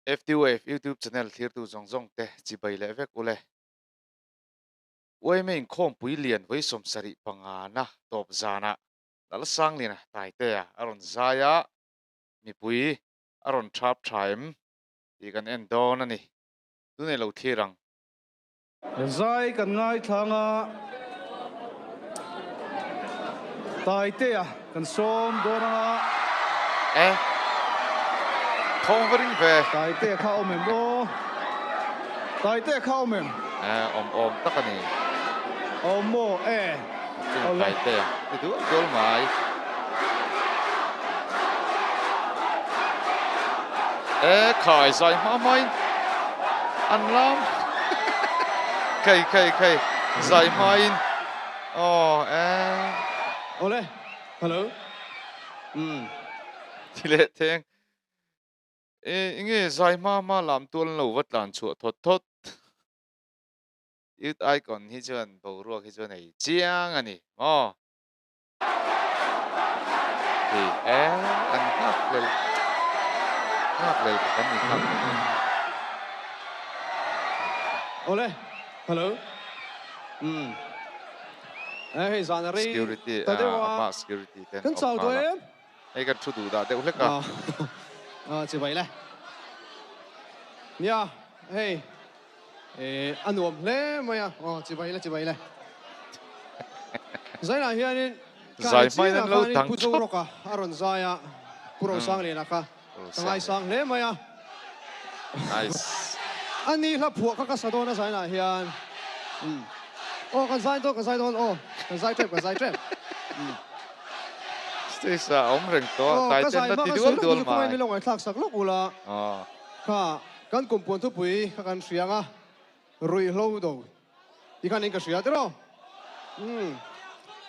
FTUF YouTube channel thlirtu zawng zawng te chibai leh vek ule. Uaime inkhawmpui lian vawi 75 na tawp zanah Lalsangliana Taitea a rawn zai a, mipui a rawn thap tha em tih kan en dawn a ni. Tunei lo thlir ang. Zai kan ngaithlang a, Taitea kan sawm dawn ang a. E, thawng va ring ve. Taitea kha awm em aw? Taitea kha awm em? E, awm awm tak a ni. Awm maw? E. Chung Taitea ti dual dual mai. E khai zai hma hmain an lam khei khei khei zai hmain aw e. Awle hello umm. Ti leh theng e enge zai hma hma lam tual an lo va tlan chhuah thawt thawt. Youth icon hi chuan boruak hi chuan ei chiang a ni maw. Hei e an nghak hlel nghak hlel tak an ni nghak hlel. Awle hello umm e hei zan a rei Security ta deuh a ama security ten kan awm chau nghal duai a em hei kan thu duh dah deuh hlek a. A chibai le nia hei E a nuam hle mai a, aw chibai le chibai le. Zainah hianin Zai hmain an lo dang Pu Zorawka a rawn zai a, Pu Rosangliana kha ka ngaisang hle mai a. Nice. A ni hla phuah kha ka sa dawn a zainah hian. Aw kan zai dawn kan zai dawn aw kan zai tep kan zai tep. Stage ah a awm reng tawh a, Aw ka taiten zai la hma ti kan dual sawi lawk dual chu khawngaih mai. min lo ngaihthlak sak lawk ula. Kha Kan kum puan thupui kha kan hria ang a, ruihhlo do ti khan in ka hria tiraw? Umm,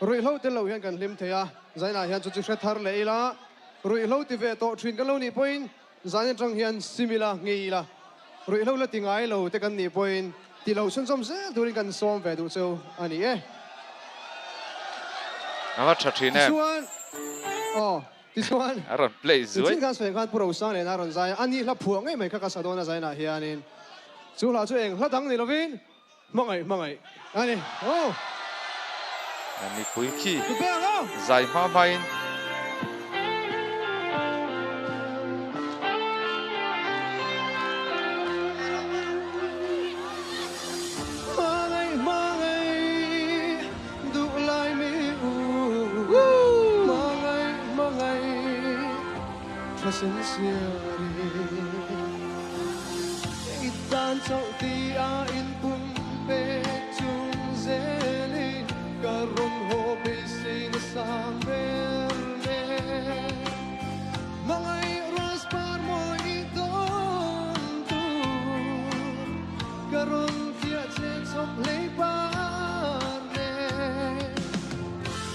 ruihhlo tel lo hian kan hlim thei a, zainah hian chu chu hre thar leh ila, ruihhlo ti ve tawh thin kan lo nih pawhin zan atang hian sim ila, ngei ila, ruihhlo la ti ngai lo te kan nih pawhin ti lo chhunzawm zel turin kan sawm ve duh cheu a ni e. A va tha thin em? Tichuan, aw. Tichuan, A rawn play zuai. Nichin khan sawi khan Pu Rosang lehna a rawn zai a, ani hla phuah ngei mai kha ka sa dawn a zainah hianin chu hla chu eng hla dang ni lovin hmangaih hmangaih a ni. Aw! Mipui khi Ku pe ang aw! zai hma hmain. Hmangaih hmangaih Duh lai mi u hmangaih hmangaih tha sen siari. I tan chauh ti a in pum pek chung zelin ka rawn haw beisei na sang ber nen. Hmangaih ras par mawi i dawn tur ka rawn fiah che chawp hlei par nen.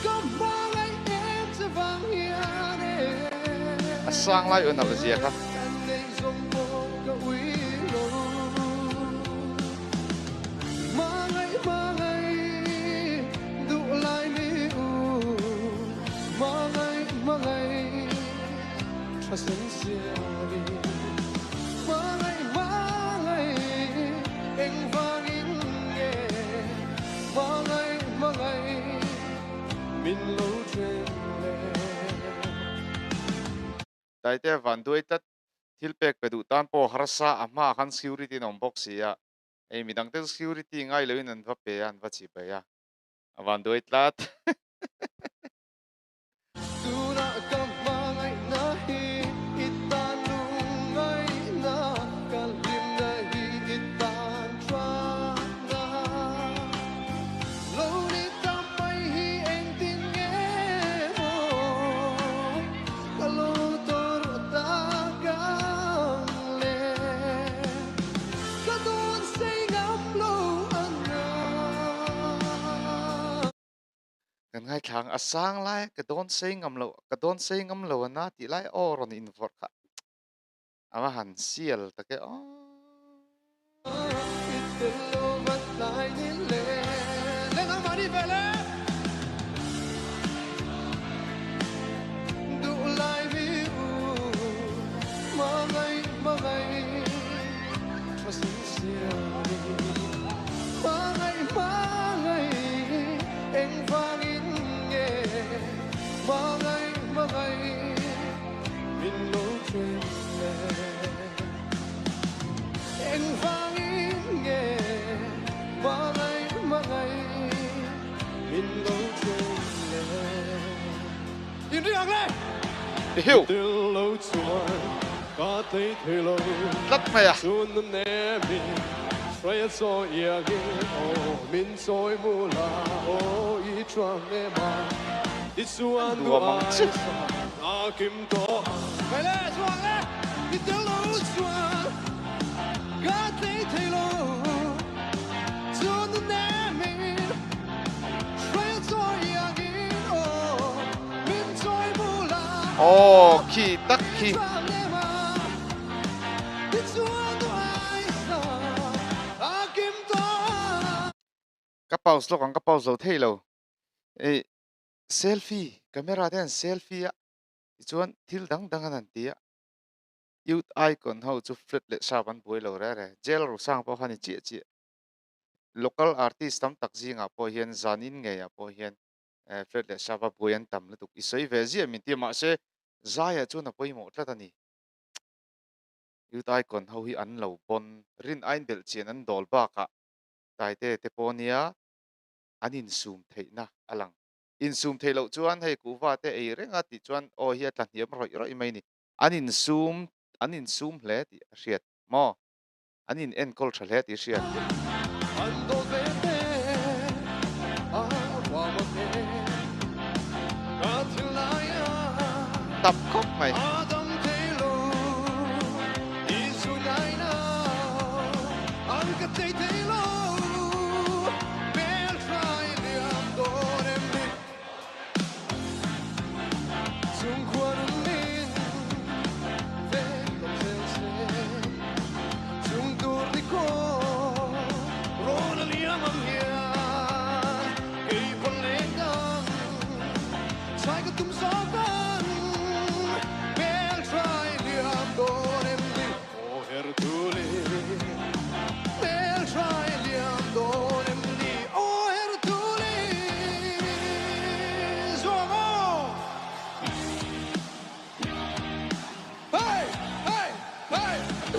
Ka hmangaih em che vang hian e. A sang lai un a va zia kha. Kan nei zawng pawh ka ui lo. Hmangaih hmangaih duh lai mi u. Hmangaih hmangaih tha sen siari. Hmangaih hmangaih engvangin nge hmangaih hmangaih min lo then le. Taite van duai tlat thil pek pe duh tan pawh harsa a hmaah khan security in a awm bawk si a, hei midang te chu security ngai loin an va pe a an va chip bai a, a van duai tlat. Tunah ka hmangaihna hi i tan lungngaihna, ka hlimna hi i tan thatna. Lo ni ta mai hi engtin nge maw ka lo tawrh tak ang le? Ka dawn sei ngam lo ang nga. Kan ngaithlang a sang lai ka dawn sei ngam lo ka dawn sei ngam lo a na tih lai aw rawn invawrh kha a va han sial tak e aw. Hiu tlat mai a. Nuam ang che. Aw khi tak khi. Ka pause lawk ang ka pause lo thei lo. Ei selfie camera te an selfie a tichuan thil dang dang an han ti a. Youth icon ho chu flat leh sharp an buai lo reh reh. Jail Rosang pawh kha ni chiah chiah. Local artist tam tak zingah pawh hian zanin ngeiah pawh hian eh flat leh sharp a buai an tam lutuk. I sawi ve ziah min ti a mahse zaiah chuan a pawimawh tlat a ni. Youth icon ho hi an lo pawn rin ain belh chian an dawl bakah Taite te pawh nia an insum theihna a lang. Insum theih loh chuan hei kuhva te ei reng a tih chuan aw hi a tla hniam rawih rawih mai a ni. An insum an insum hle tih a hriat maw? An in enkawl tha hle tih a hriat. An dawl ve te a huam ang e ka thil lai a Tap khawp mai. A dam thei lo i zu ngai na an ka tlei thei lo bel hrai liam dawn em ni.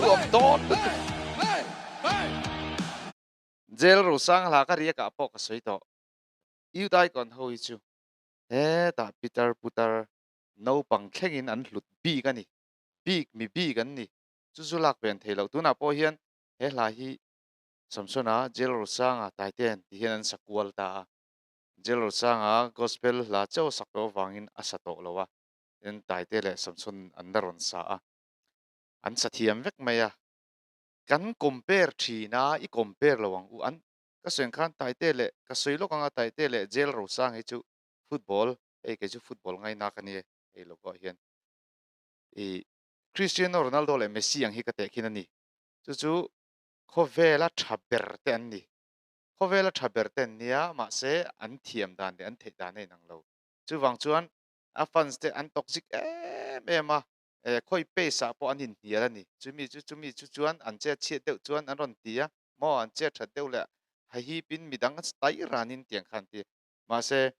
Nuam dawn lutuk. Jail Rosang hla ka riakah pawh ka sawi tawh. Youth Icon ho hi chu hetah pitar putar naupang thlengin an hlut bik a ni. Bik mi bik an ni. Chu chu lak ven thei loh. Tunah pawh hian he hla hi Samsona Jail Rosanga Taitean ti hian an sa kual ta a. Jail Rosanga gospel hla chauh sak loh avangin a sa tawh lo a. Tin Taite leh Samson an la rawn sa a. An sa thiam vek mai a. Kan compare thin a, i compare lo ang u. An ka sawi ang khan Taite leh ka sawi lawk ang a Taite leh Jail Rosanga hi chu football hei kei chu football ngaina ka nia hei lo pawh hian i Cristiano Ronaldo leh Messi ang hi ka tehkhin a ni. Chu chu khawvela tha ber te an ni. Khawvela tha ber te an nia mahse an thiam dan leh an theih dan a inang lo. Chuvang chuan a fans te an toxic em em a, eh khawi pace ah pawh an inhnial a ni. Chumi chu chumi chu chuan an chet chhiat deuh chuan an rawn ti a, maw an chet that deuh leh hahipin midang tai ranin tiang kha an ti. Mahse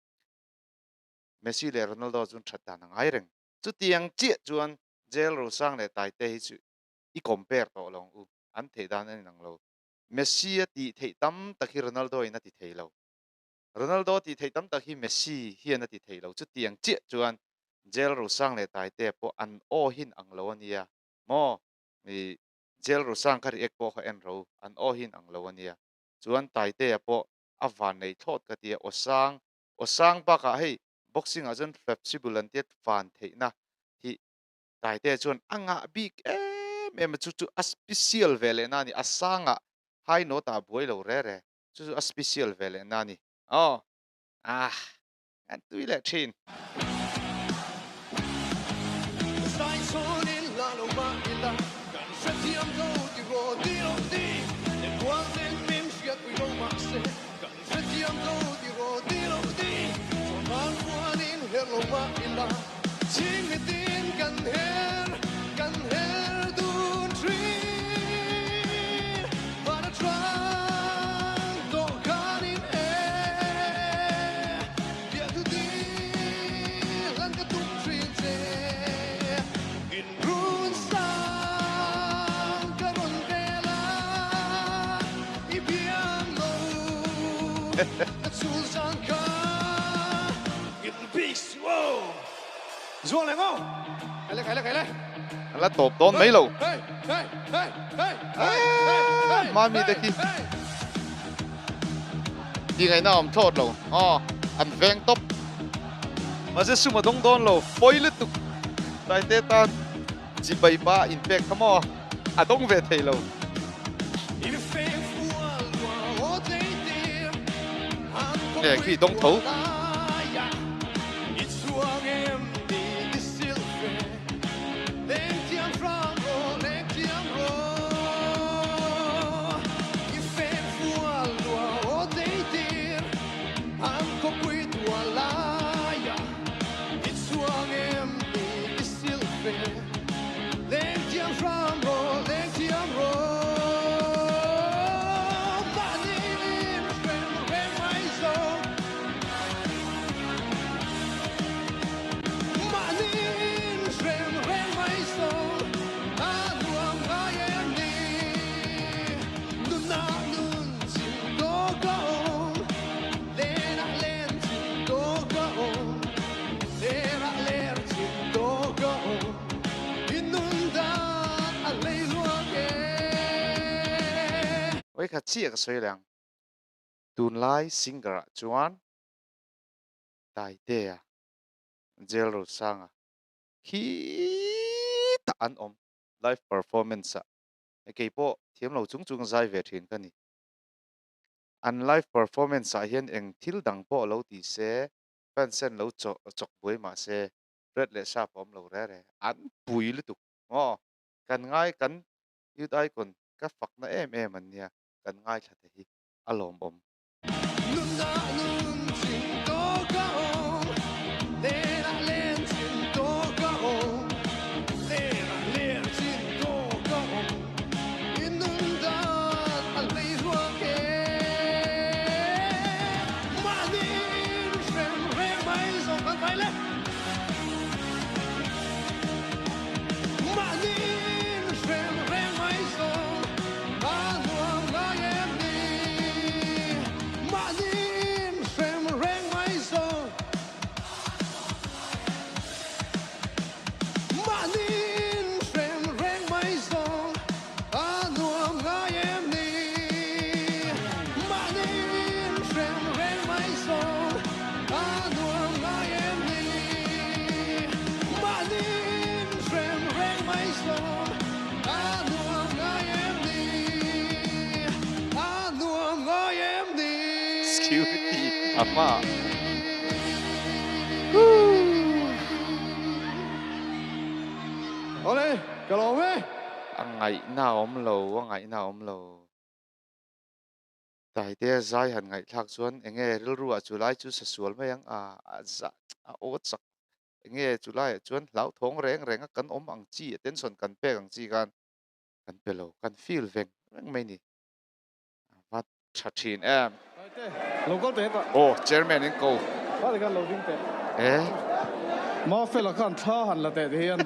Messi leh Ronaldo chuan that dan a ngai reng. Chutiang chiah chuan Jail Rosang leh Taite hi chu i compare tawh lo ang u, an theih dan a inang lo. Messi a tih theih tam tak hi Ronaldo in a ti thei lo. Ronaldo tih theih tam tak hi Messi hian a ti thei lo. Chutiang chiah chuan Jail Rosang leh Taite pawh an aw hi inang lo a nia maw? I Jail Rosang kha react pawh kha en ro, an aw hi inang lo a nia. Chuan Taitea pawh a van nei thlawt ka ti a, aw sang, aw sang bakah hei boxing ah chuan flexible an tia van theihna hi Taitea chuan a ngah bik em em a, chu chu a special ve lehna a ni, a sangah high note ah a buai lo re re, chu chu a special ve lehna a ni. Aw ah an tui leh thin. An la tawp dawn mai lo. Mami te khi ti ngaihna a awm thlawt lo. Aw an veng tawp. Mahse sum a dawng dawn lo. Pawi lutuk. Taite tan chibai pa inpek kha maw a dawng ve thei lo. Nge khi dawng tho. Vawikhat chiah ka sawi leh ang. Tunlai singer ah chuan Taitea, Jail Rosanga khitah an awm live performance ah. Kei pawh thiam lo chung chung zai ve thin ka ni. An live performance ah hian eng thil dang pawh lo ti se, fans en lo chawk buai mah se, red leh sharp a awm lo re re. An pui lutuk maw? Kan ngai kan youth icon ka fakna em em an nia, kan ngaithla te hi a lawmawm. Security a hma. A ngaihna a awm lo, a ngaihna a awm lo. Taitea zai han ngaihthlak chuan enge rilru ah chu lai chu sa sual mai ang a, a za a aw chak enge chu laiah chuan hlauthawng reng reng a kan awm ang chi attention kan pek ang chi khan kan pe lo, kan feel veng reng mai ni. A va tha thin em. Taite, lo kal teh hetah. Aw, chairman in ko. Khati khan lo ding teh. E. Mafela khan thla han la teh ti hian.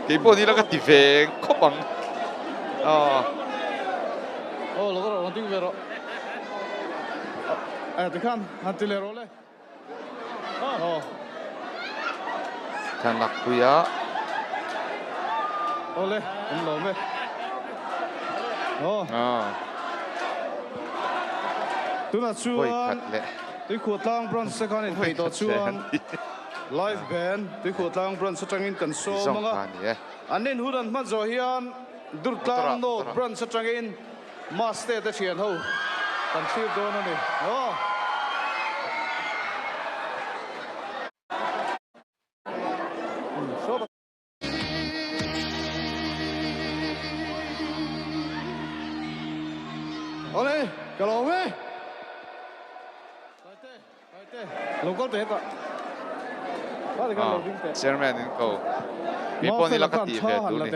Kei pawh ni la ka ti ve khawp ang. Aw. Aw, lo rawh, lo ding ve rawh. E, tikhan han ti leh rawh le. Aw. Thlalak puia. Awle, an lawm e. Aw. Aw. Tunah chuan Tuikhuahtlang branch te khan inpeih tawh chuan live band Tuikhuahtlang branch atangin kan sawm ang a. An nin hun an hman zawh hian Durtlang North branch atangin Maste te thian ho kan thlir dawn a ni. Aw. Awle, ka lawm e. Taite, Taite, lo kal teh hetah. Chairman in ko. Mi pawh ni la ka tih ve tur ni.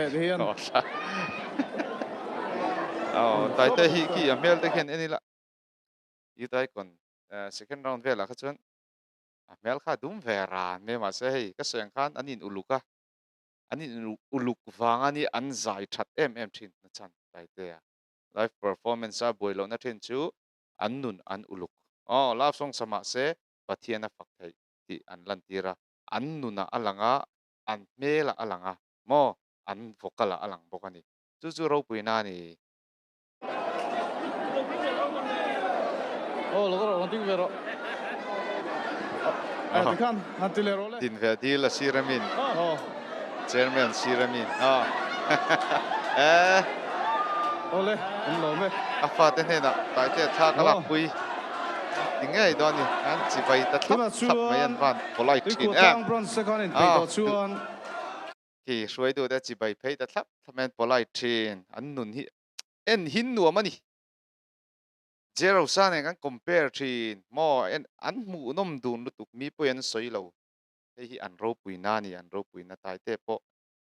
Aw, Taite hi khi a hmel te khian en ila. Youth Icon second round velah kha chuan a hmel kha a dum ve ran mai a mahse hei ka sawi ang khan an in uluk a an in uluk vang a ni an zai that em em thin nachhan Taitea. Live performance a buai lohna thin chu an nun an uluk. Aw, love song sa mah se Pathian a fak theih tih an lantir a, an nunah a lang a, an hmelah a lang a, maw an vocal ah a lang bawk a ni. Chu chu ropuina a ni. Aw, lo rawh, rawn ding ve rawh. Aw, tikhan han ti leh rawh le. Din ve dil a sir amin. Aw. Chairman sir amin. Aw. Eh. Aw le, an lawm e. A fate hnenah Taite thla ka lakpui ti ngei dawn a ni. An chivai ta thlap thlap mai an van polite thin em. Aw. Khi hruaitute chibai phei ta thlap thlap mai an polite thin. An nun hi en hin nuam a ni. Jerosa nen kan compare thin maw en an hmuhnawm dun lutuk mi pawhin an sawi lo. Hei hi an ropuina a ni, an ropuina Taite pawh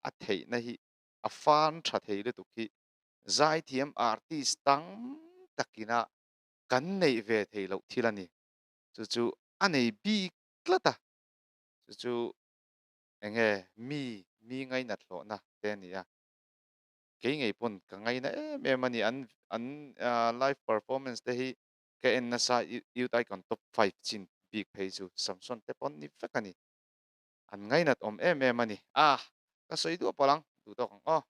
a theihna hi a fan tha thei lutuk hi zaithiam artist tam takina kan neih ve thei loh thil a ni. Chu chu a nei bik tlat a, chu chu enge mi mi ngainat hlawhna te a ni a. Kei ngei pawn ka ngaina em em a ni, an an live performance te hi ka en nasa Youth Icon top 5 chin bik phei chu Samson te pawn ni vek a ni. An ngainat awm em em a ni. Ah ka sawi duah palh ang, duh tawk ang aw.